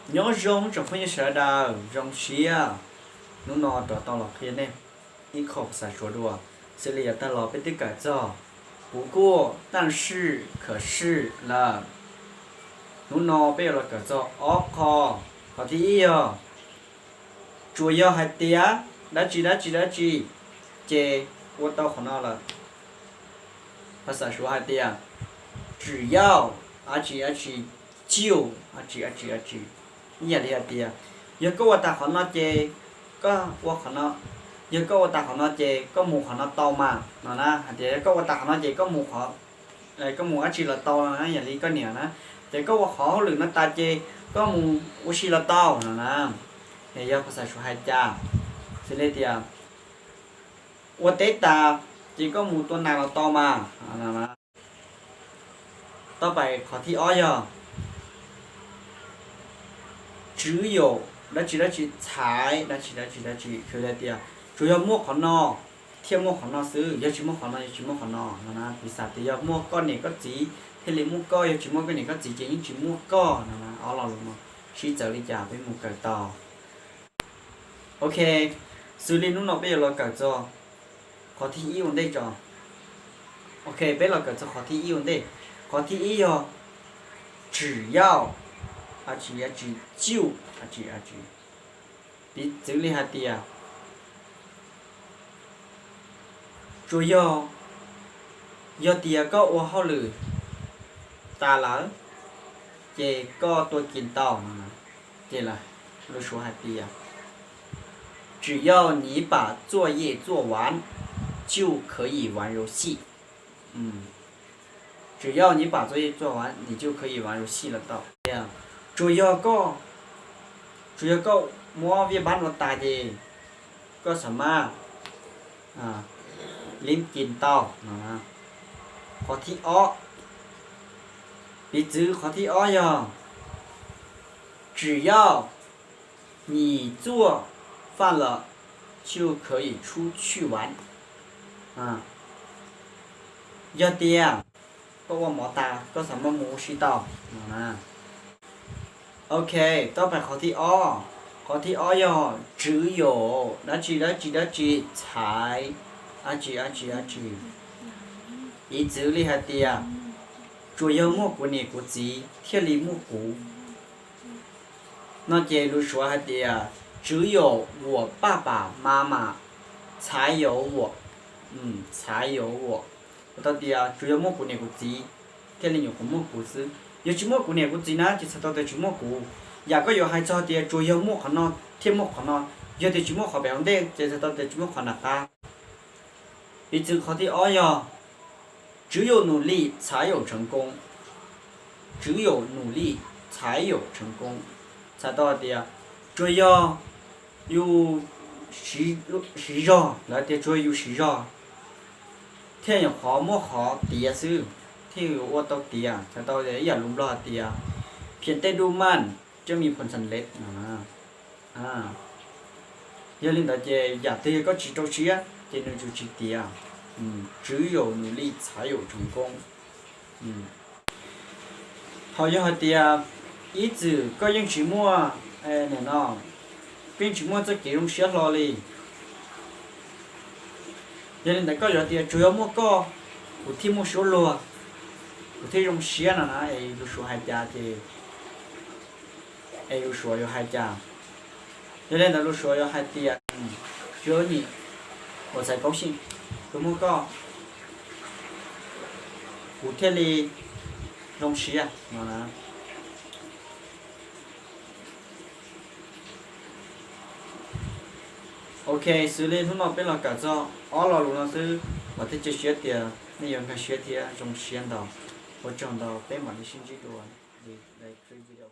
Nyob zoo tsoom phooj ywg sawv daws, zoo siab hnub no rov tau los qhia nej ib qho phas xas Suav dua. Xws li yav tag los peb twb kawm txog 不过, 但是, 可是 lawm. Hnub no peb yuav los kawm txog ob qho. Qhov thib ib yog, tsuas yog hais tias dab tsi dab tsi dab tsi, ces ua tau qhov no lawm. Phas xas Suav hais tias, 只要 dab tsi dab tsi, 就 dab tsi dab tsi dab tsi. Ib yam li hais tias, yog koj ua tas qhov no ces koj ua qhov no, yog koj ua tas qhov no ces koj mus qhov no tau mas no na. Hais tias yog koj ua tas qhov no ces koj mus qhov, koj mus dab tsi los tau no na, yam li koj niam na. Ces koj ua qhov hauj lwm no tas ces koj mus ua si los tau no na. Yog phas xas Suav hais cas, xws li tias, ua teb tas ces koj mus tua nas los tau mas. Tau pais qhov thib ob yog, 只有 dab tsi dab tsi 才 dab tsi dab tsi dab tsi, xws li tias tsuas yog muaj qhov no thiaj muaj qhov no xwb, yog tsis muaj qhov no yog tsis muaj qhov no no na. Piv xam tias yog muaj koj niam koj txiv thiaj li muaj koj, yog tsis muaj koj niam koj txiv ces yeej tsis muaj koj no na. Ob lo lus no sib txawv li cas peb mus kawm tau. Ok, xws li hnub no peb yuav los kawm txog qhov thib ib ua ntej tso. Ok, peb los kawm txog qhov thib ib ua ntej. Qhov thib ib yog, 只要 dab tsi dab tsi, 就 dab tsi dab tsi. Piv txwv li hais tias, tsuas yog, yog tias koj ua hauj lwm tas lawm, ces koj tua kis tau no. Ces lus Suav hais tias, 只要你把作业做完，就可以玩游戏。 只要你把作业做完，你就可以玩游戏了 tau. Tsuas yog koj, tsuas yog koj muab viaj npab ua tas ces koj xam maj lim kis tau no. Qhov thib ob, piv txwv qhov thib ob yog, 只要你做饭了，就可以出去玩。 Yog tias koj ua mov tas koj xam maj mus ua si tau no. Ok, tau pais qhov thib ob. Qhov thib ob yog, 只有 dab tsi dab tsi dab tsi 才 dab tsi dab tsi dab tsi. Piv txwv li hais tias, tsuas yog muaj kuv niam kuv txiv thiaj li muaj kuv no ces lus Suav hais tias, 只有我爸爸妈妈才有我。 Txhais tau tias tsuas yog muaj kuv niam kuv txiv thiaj li nyuam qhuav muaj kuv xwb. Yog tsis muaj kuv niam kuv txiv na ces txhais tau tias tsis muaj kuv. Yam koj yuav hais txog tias tsuas yog muaj qhov no thiaj muaj qhov no, yog tias tsis muaj qhov pem hauv ntej ces txhais tau tias tsis muaj qhov nram qab. Piv txwv qhov thib ob yog, 只有努力才有成功。 只有努力才有成功. Txhais tau hais tias tsuas yog yus siv zog, lawv tias tsuas yog yus siv zog thiaj nyuam qhuav muaj qhov tiav xwb, thiaj yuav ua tau tiav. Txhais tau ib yam lus Nplog hais tias, เพียงแต่ดูมันจะมีผลสำเร็จ no. Yog li ntawd ces yam twg yog koj tsis rau siab ces nws tsuas tsis tiav. 只有努力才有成功. Thaum yog hais tias ib txwm koj yeej tsis muaj, no, koj yeej tsis muaj txoj kev zoo siab hlo li. Yog li ntawd koj yuav tias tsuas yog muaj koj kuv thiaj muaj suab luag, kuv thiaj zoo siab no na, es lus Suav hais cas ces, es lus Suav yuav hais cas? Yog li ntawd lus Suav yuav hais tias, 只有你我才高兴, tsuas muaj koj kuv thiaj li zoo siab no na. Ok, xws li hnub no peb los kawm txog ob lo lus no xwb, vam thiab cia siab tias nej yuav nkag siab thiab zoo siab ntau. Ua tsaug ntau, peb mam li sib ntsib dua li, li video